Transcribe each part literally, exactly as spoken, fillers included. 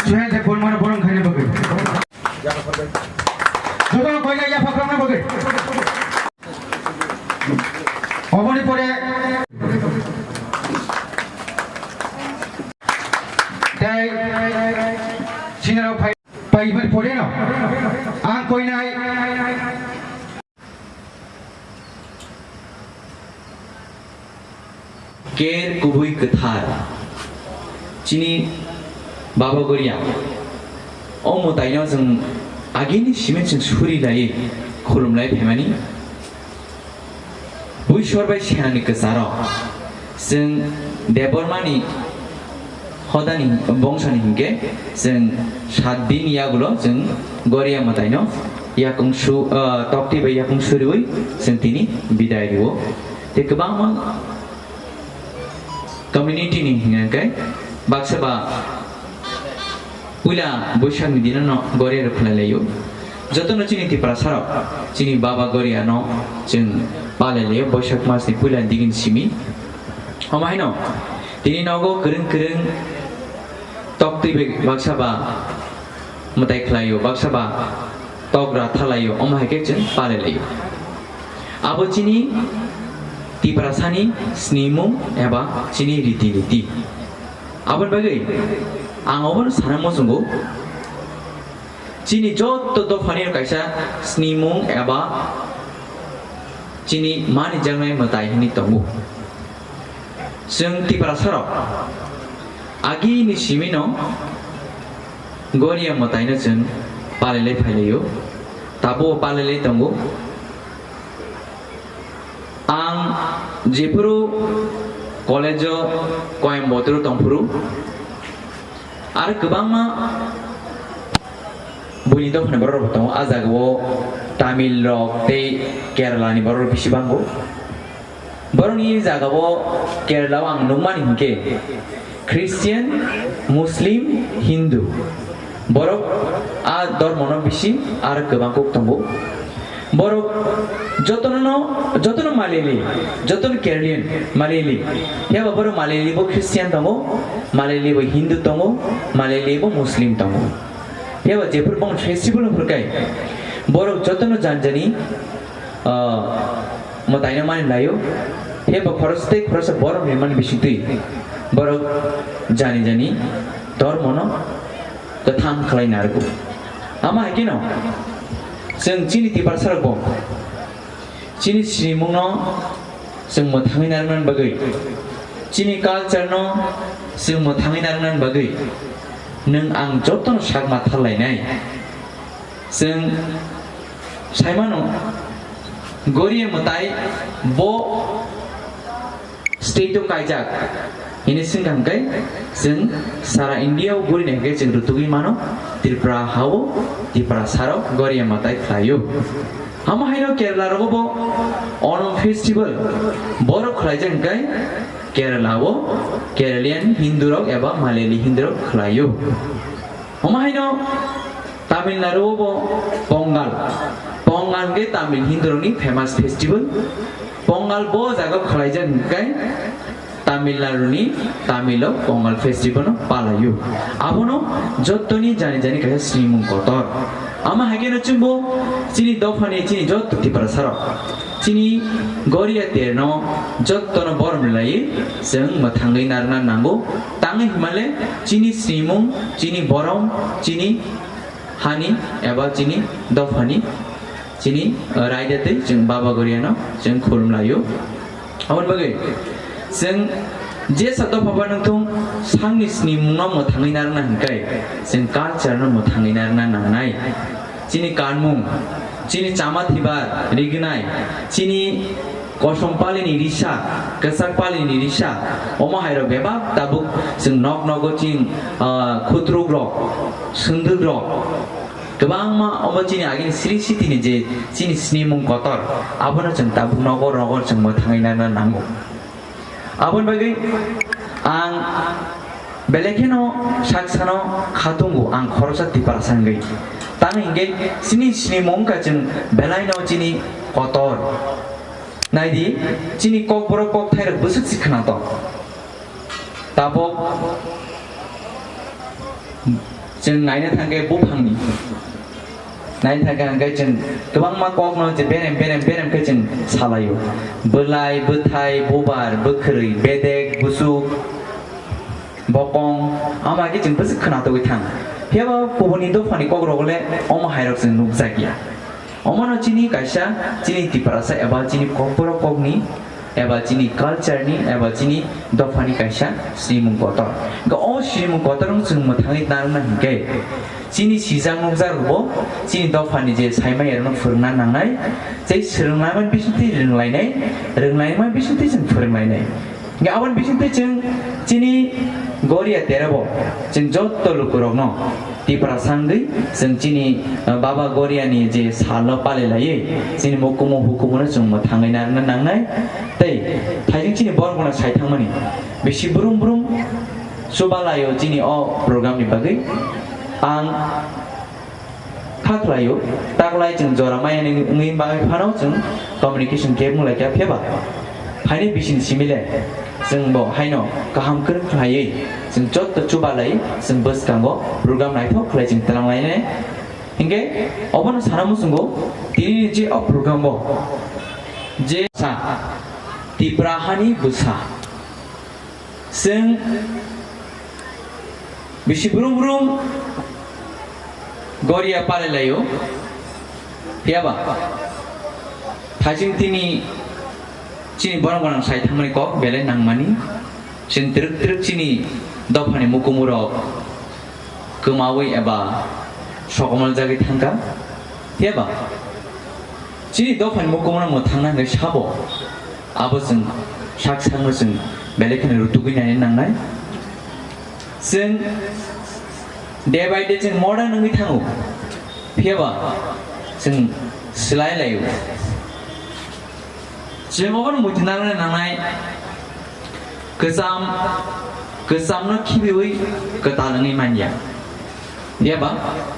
Suhel de Polmar borong khaina bagwi. Joto koina yapha khamna bagwi. Oboni pore tei sinaro phai, phai bani pore no ang koinai. Ker kubui kwthar. Chini Baba Goria. O mwtaino chwng agini simi chwng suri lai khulum lai phaimani. Buisor bai senani kwcharo. Chwng Debbarmani hodani bongsani hinkhe chwng sat din yagulo chwng Goria mwtaino yakung su, ah, tokti bai yakung suriwi chwng tini bidai rio. Tei kwbangma community ni hinkhe baksa ba puila Boishakni dino no Goria rok khlai laio. Jotono chini Tiprasa rok chini Baba Goria no chwng palai laio Boishak mas ni puila digini simi. Omo haino tini nogo kwrwng kwrwng tok twi bai baksa ba mwtai khlaio, baksa ba tok ra thalaio, omo hai khe chwng palai laio. Abo chini Tiprasani snimung eba chini riti niti. Aboni bagwi ang obono sana muchungo, chini joto dophani kaisa snimung eba chini manijaknai mwtai hinwi tongo. Chwng Tiprasarok agini simino Goria mwtaino chwng palilai phailaio, tabuk palilai tongo. Ang jephuru college-o Coimbatore tongphuru, aro kwbangma buini dophani borok rok tongo. A jagao Tamil rok tei Kerala ni borok rok bisi bango. Borokni jagao Kerala o ang nukmani hinkhe Christian, Muslim, Hindu. Borok a dormono bisi aro kwbang kuk tongo. Borok jotono, jotono Malayali, jotono Keralian Malayali. Phiya ba borok Malayali bo Christian tongo, Malayali bo Hindu tongo, Malayali bo Muslim tongo. Phiya ba jephuru bong festival hwnkhe borok jotono jani jani, ah, mwtaino mani laio. Phiya ba khoroksa tei khoroksa borok ni mani bisingtwi borok jani jani dormono kwthang khlai narwgo. Ama hai kheno chwng chini Tiprasarokbo chini sinimungno chwng mwthangwi narwknani bagwi, chini culture-no chwng mwthangwi narwknani bagwi nwng ang jotono sak ma thar lainai. Chwng saimano, Goria mwtai bo state-o kaijak hini swngkha hwnkhe, chwng sara India-o Goria ni hwnkhe chwng rwtugwi mano, Tripura ha-o Tiprasarok Goria mwtai khlaio. Amo haino Kerala rogo bo Onam festival borok khlaijak hwnkhe Kerala o Keralian Hindu rok eba Malayali Hindu rok khlaio. Amo haino Tamil Nadu o bo Pongal, Pongal hwnkhe Tamil Hindu rokni famous festival. Pongal bo jaga khlaijak hwnkhe Tamil Nadu ni Tamil o Pongal festival no palaio. Abono jottoni jani jani kaisa sinimung kotor. Ama haikhe no chwngbo chini dophani chini jotto Tiprasarok chini Goria terno jottono borom lai chwng mwthangwi narwkna nango. Tangwi himale chini sinimung, chini borom, chini hani eba chini dophani chini, uh, raida tei chwng Baba Goriano chwng khulum laio. Aboni bagwi chwng jesa dopha ba nungthung sakni sinimungno mwthangwi narwkna hwnkhe chwng culture-no mwthangwi narwkna nangnai. Chini kanmung, chini chama thibar rignai, chini kosom palini risa, kwchak palini risa, omo hairok bebak tabuk chwng nok nogo chwng, ah, khutruk rok, swndwk rok, kwbangma omo chini agini sri sitini je chini sinimung kotor, abono chwng tabuk nogo nogo chwng mwthangwi nana nango. Aboni bagwi ang belai kheno sak sano khatungo ang khoroksa Tiprasa wngwi. Tamo hinkhe chini sinimung wngkha chwng belaino chini Kotor. Naidi, chini kokborok kokthairok bwswk se khwnatok. Tabok chwng naina thangkhe buphangni. Naina thangkhe hwnkhe chwng kwbangma kokno je berem berem berem khe chwng salaio. Bwlai, bwthai, bubar, bwkhwrwi, bedek, bwswk, bokong, ama khe chwng bwswk khwnatogwi thang. Phiyaba kubuni dophani kokrok le omo hairok chwng nukjakya. Omono chini kaisa, chini Tiprasa eba chini kokborok kokni, eba chini culture ni, eba chini dophani kaisa sinimung kotor. Hwnkhe o sinimung kotor wng chwng mwthangwi narwkna hinkhe, chini sijak nukjak rokbo chini dophani je saimaya rokno phwrwngna nangnai, tei swrwnglaimani bisingtwi rwnglainai, rwnglaimani bisingtwi chwng phwrwnglainai. Hingke aboni bisingtwi chwng chini Goria terebo chwng jotto lukurokno Tiprasa wngwi chwng chini, uh, Baba Goriani je salno palilaiwi chini mukumu hukumuno chwng mwthangwi narwkna nangnai. Tei thaijwng chini borok bono sai thangmani bisi brum brum chubalaio chini o programni bagwi. Ang Kha khlaio, taklai chwng jora maya ni wngwi bagwi phano chwng communication gap wng lai kha, phiyaba phaini bising simi le chwng bo haino kaham kwrwng khlaiwi chwng jotto chubalai chwng bwskango program naithok khlai chwng twlang lainai. Hinkhe obono sana muchungo tini ni je o program o je sa Tipra hani bwsa. Chwng bisi brum brum Goria palailaio, phiyaba thaijwng tini chini borok gwnang sai thangmani kok belai nangmani. Chwng twrwk twrwk chini dophani mukumurok kwmawi eba sokomorjagwi thangkha. Phiyaba chini dophani mukumurok mwthangna hwnwi sabo, abo chwng sak sakno chwng belai kheno rutugwi naina nangnai. Chwng day by day chwng modern wngwi thango, phiyaba chwng swlai laio. Chwng obono muitu narwkna nangnai, kwcham, kwchamno khibiwi kwtal wngwi manya. Phiyaba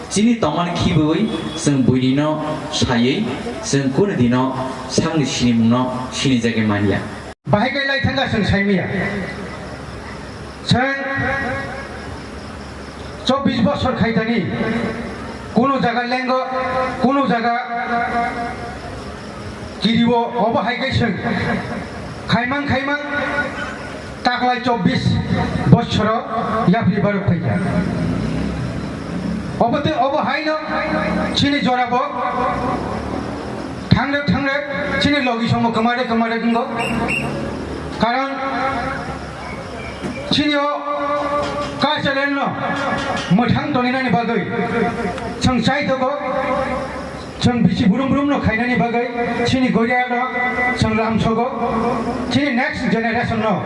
chini tongmani khibiwi chwng buinino saiwi chwng kunu dino sakni sinimungno sinijagwi manya. Bahai khe lai thangkha chwng saimaya. Chwng chobbish bosor khaitani, kuno jaga lengo, kuno jaga kirio, obo hai khe chwng khaimang khaimang taklai chobbish bosoro yapri barok phaikha. Obo tei obo haino chini jorabo thangrwk thangrwk chini logi somo kwmarwk kwmarwk wngo. Karon chini o cultural no mwthang toninani bagwi chwng chai tongo, chwng bisi brum brum no khainani bagwi chini Goria no chwng lamsogo, chini next generation no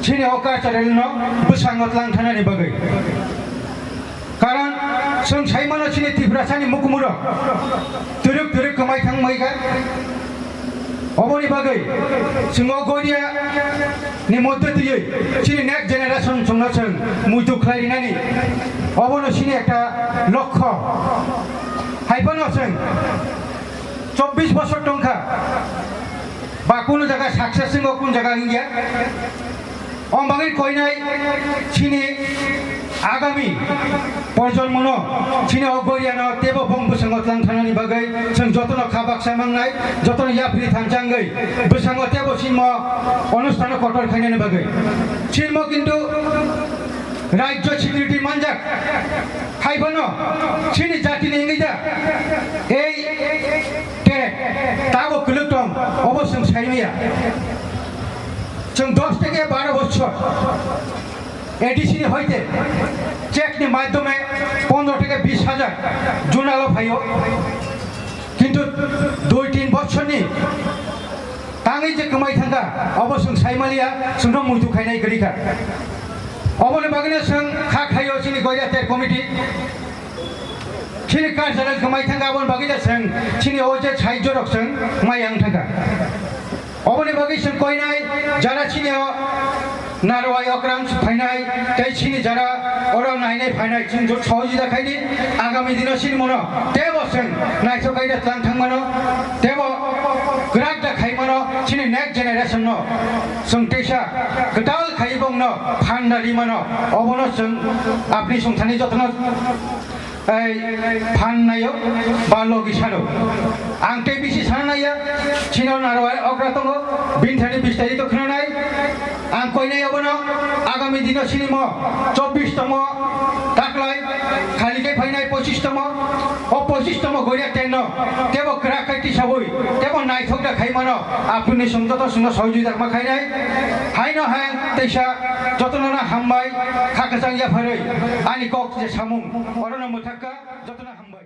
chini o cultural no bwskango tlang thanani bagwi. Karon chwng sai mano chini Tiprasani mukumurok twrwk twrwk kwmai thang maikha. Oboni bagwi chwng o Goria ni moddhe twiwi chini next generation chwngno chwng muitu khlai rinani obono chini ekta lokho. Hai phano chwng chobbish bosor tongkha ba kunu jaga success wngo, kunu jaga wngya. Omo bagwi koinai chini agami projonmono chini o Goriano teibo bong bwskango tlang thanani bagwi chwng jotono kha baksa mangnai, jotono yapri thansa wngwi bwskango teibo sinmo onustano kotor khainani bagwi. Sinmo kintu rajyo security manjak, hai phano chini jatini wngwi da ei te tabo kwlwk tong, obo chwng saimaya. Chwng dos theke baro bochor A D C ni hoite check ni madhyome pondro theke bish hajar junalo phaio. Kintu dui tin bochorni tangwi je kwmai thangkha, obo chwng saimaliya, chwngno muitu khainai kwrwikha. Oboni bagwino chwng kha khaio chini Goria Ter Committee. Chini cultural kwmai thangkha, aboni bagwi da chwng chini o je sahajyorok chwng mai yang thangkha. Oboni bagwi chwng koinai jara chini o Narwai okrang phainai tei chini jara oro nainai phainai chwng jot sohojita khaidi. Agami dino chini mono tebo chwng naithok kaida tlang thangmano, tebo kwrak da khaimano, chini next generation no chwng teisa kwtal khai bongno phan da rimano. Obono chwng apni songthani jotono ei phan naio ba logi sano. Ang tei bisi sana naiya, chino narwai okra tongo, bini thani bistarito khna nai. Ang koinai obono agami dino sinimo chobbish tomo taklai khali khe phainai pochishtamo, o pochishtamo goria tenno tebo kwrak khai tisabui, tebo naithok da khaimano, apuni song joto songno sohojita ma khainai. Haino hai teisa jotono na hambai, kha kwchang yapharwi ani kok je samung orono mwthakka, jotono hambai.